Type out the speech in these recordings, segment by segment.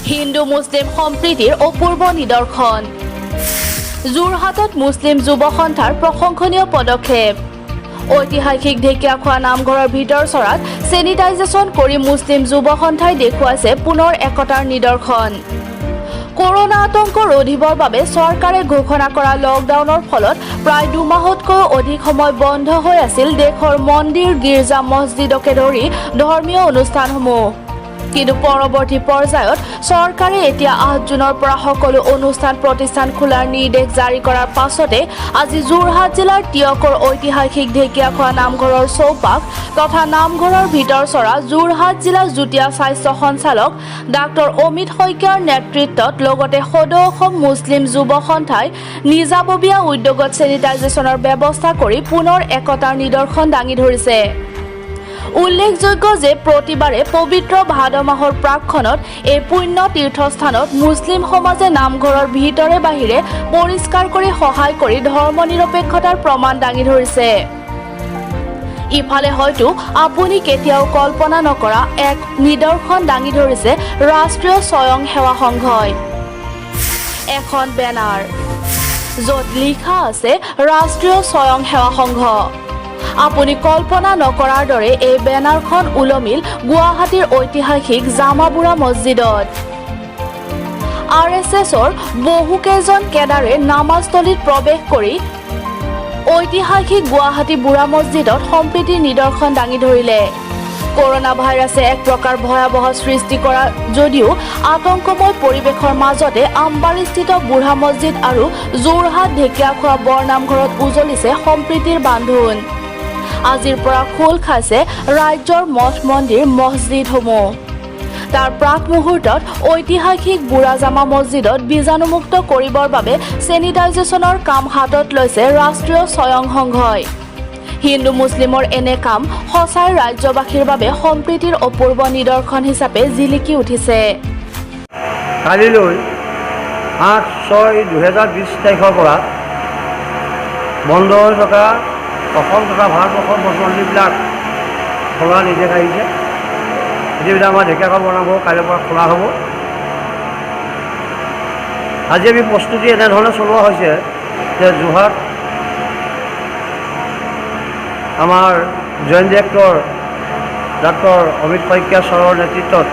হিন্দু মুছলিম সম্প্ৰীতিৰ অপূৰ্ব নিদৰ্শন। যোৰহাটত মুছলিম যুৱ সন্থাৰ প্ৰশংসনীয় পদক্ষেপ। ঐতিহাসিক ঢেকীয়াখোৱা নামঘৰৰ ভিতৰ চৰাত চেনিটাইজেশ্যন কৰি মুছলিম যুৱ সন্থাই দেখুৱাইছে পুনৰ একতাৰ নিদৰ্শন। কৰোনা আতংক ৰোধিবৰ বাবে চৰকাৰে ঘোষণা কৰা লকডাউনৰ ফলত প্ৰায় 2 মাহতকৈও অধিক সময় বন্ধ হৈ আছিল দেশৰ মন্দিৰ, গীৰ্জা, মছজিদকে ধৰি ধৰ্মীয় অনুষ্ঠানসমূহ। কিন্তু পৰৱৰ্তী পৰ্যায়ত চৰকাৰে এতিয়া 8 জুনৰ পৰা সকলো অনুষ্ঠান প্ৰতিষ্ঠান খোলাৰ নিৰ্দেশ জাৰি কৰাৰ পাছতে আজি যোৰহাট জিলাৰ টীয়কৰ ঐতিহাসিক ঢেকীয়াখোৱা নামঘৰৰ চৌপাশ তথা নামঘৰৰ ভিতৰ চৰা যোৰহাট জিলা যুটীয়া স্বাস্থ্য সঞ্চালক ডাক্তৰ অমিত শইকীয়াৰ নেতৃত্বত, লগতে সদৌ অসম মুছলিম যুৱ সন্থাই নিজাববীয়া উদ্যোগত চেনিটাইজেশ্যনৰ ব্যৱস্থা কৰি পুনৰ একতাৰ নিদৰ্শন দাঙি ধৰিছে। উল্লেখযোগ্য যে প্ৰতিবাৰে পবিত্ৰ ভাদ মাহৰ প্ৰাকক্ষণত এই পুণ্য তীৰ্থস্থানত মুছলিম সমাজে নামঘৰৰ ভিতৰে বাহিৰে পৰিষ্কাৰ কৰি সহায় কৰি ধৰ্ম নিৰপেক্ষতাৰ প্ৰমাণ দাঙি ধৰিছে। ইফালে হয়তো আপুনি কেতিয়াও কল্পনা নকৰা এক নিদৰ্শন দাঙি ধৰিছে ৰাষ্ট্ৰীয় স্বয়ং সেৱা সংঘই। এখন বেনাৰ, য'ত লিখা আছে ৰাষ্ট্ৰীয় স্বয়ং সেৱা সংঘ। আপুনি কল্পনা নকৰাৰ দৰে এই বেনাৰখন ওলমিল গুৱাহাটীৰ ঐতিহাসিক জামাবুঢ়া মছজিদত। আৰএছএছৰ বহুকেইজন কেডাৰে নামাজস্থলীত প্ৰৱেশ কৰি ঐতিহাসিক গুৱাহাটী বুঢ়া মছজিদত সম্প্ৰীতিৰ নিদৰ্শন দাঙি ধৰিলে। কৰোনা ভাইৰাছে এক প্ৰকাৰ ভয়াৱহ সৃষ্টি কৰা যদিও আতংকময় পৰিৱেশৰ মাজতে আমবাৰীস্থিত বুঢ়া মছজিদ আৰু যোৰহাট ঢেকীয়াখোৱা বৰনামঘৰত উজলিছে সম্প্ৰীতিৰ বান্ধোন। আজিৰ পৰা খোল খাইছে ৰাজ্যৰ মঠ, মন্দিৰ, মছজিদসমূহ। তাৰ প্ৰাক মুহূৰ্তত ঐতিহাসিক বুঢ়া জামা মছজিদত বীজাণুমুক্ত কৰিবৰ বাবে চেনিটাইজেশ্যনৰ কাম হাতত লৈছে ৰাষ্ট্ৰীয় স্বয়ং সংঘই। হিন্দু মুছলিমৰ এনে কাম সঁচাই ৰাজ্যবাসীৰ বাবে সম্প্ৰীতিৰ অপূৰ্ব নিদৰ্শন হিচাপে জিলিকি উঠিছে। কালিলৈ 8/6/2020 তাৰিখৰ পৰা বন্ধ হৈ থকা অসম তথা ভাৰতবৰ্ষৰ মঠ মন্দিৰবিলাক খোলাৰ নিৰ্দেশ আহিছে। ইতিমধ্যে আমাৰ ঢেকীয়াখোৱা বৰনামঘৰ কাইলৈৰ পৰা খোলা হ'ব। আজি আমি প্ৰস্তুতি এনেধৰণে চলোৱা হৈছে যে যোৰহাট আমাৰ joint director doctor Amit Saikia ছাৰৰ নেতৃত্বত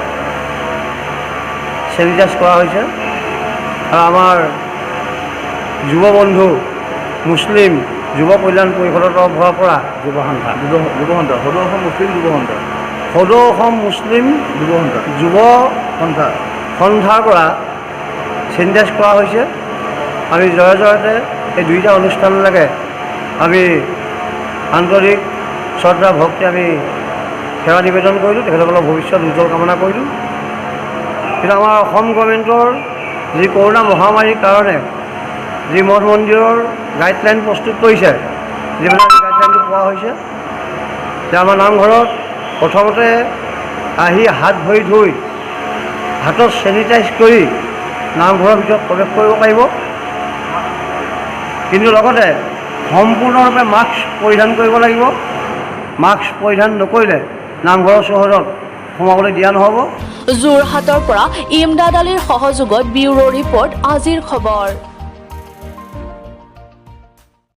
চেনিটাইজ কৰা হৈছে আৰু আমাৰ যুৱ বন্ধু মুছলিম যুৱ কল্যাণ পৰিষদৰ তৰফৰ পৰা যুৱ সন্থা, যুৱ সন্থা, সদৌ অসম মুছলিম যুৱ সন্থা। সদৌ অসম মুছলিম যুৱ সন্থা। যুৱ সন্থা। সন্থাৰ পৰা চেনিটাইজ কৰা হৈছে। আমি জয় জয়তে এই দুইটা অনুষ্ঠানলৈকে আমি আন্তৰিক শ্ৰদ্ধা ভক্তি আমি সেৱা নিবেদন কৰিলোঁ। তেখেতসকলৰ ভৱিষ্যত উজ্জ্বল কামনা কৰিলোঁ। কিন্তু আমাৰ অসম গভৰ্ণমেণ্টৰ যি কৰোণা মহামাৰীৰ কাৰণে যি মঠ মন্দিৰৰ গাইডলাইন প্ৰস্তুত কৰিছে, যিবিলাক গাইডলাইনটো পোৱা হৈছে যে আমাৰ নামঘৰত প্ৰথমতে আহি হাত ভৰি ধুই, হাতত চেনিটাইজ কৰি নামঘৰৰ ভিতৰত প্ৰৱেশ কৰিব পাৰিব। কিন্তু লগতে সম্পূৰ্ণৰূপে মাস্ক পৰিধান কৰিব লাগিব। মাস্ক পৰিধান নকৰিলে নামঘৰৰ চৌহদত সোমাবলৈ দিয়া নহ'ব। যোৰহাটৰ পৰা ইমদাদ আলীৰ সহযোগত ব্যুৰ' ৰিপৰ্ট, আজিৰ খবৰ।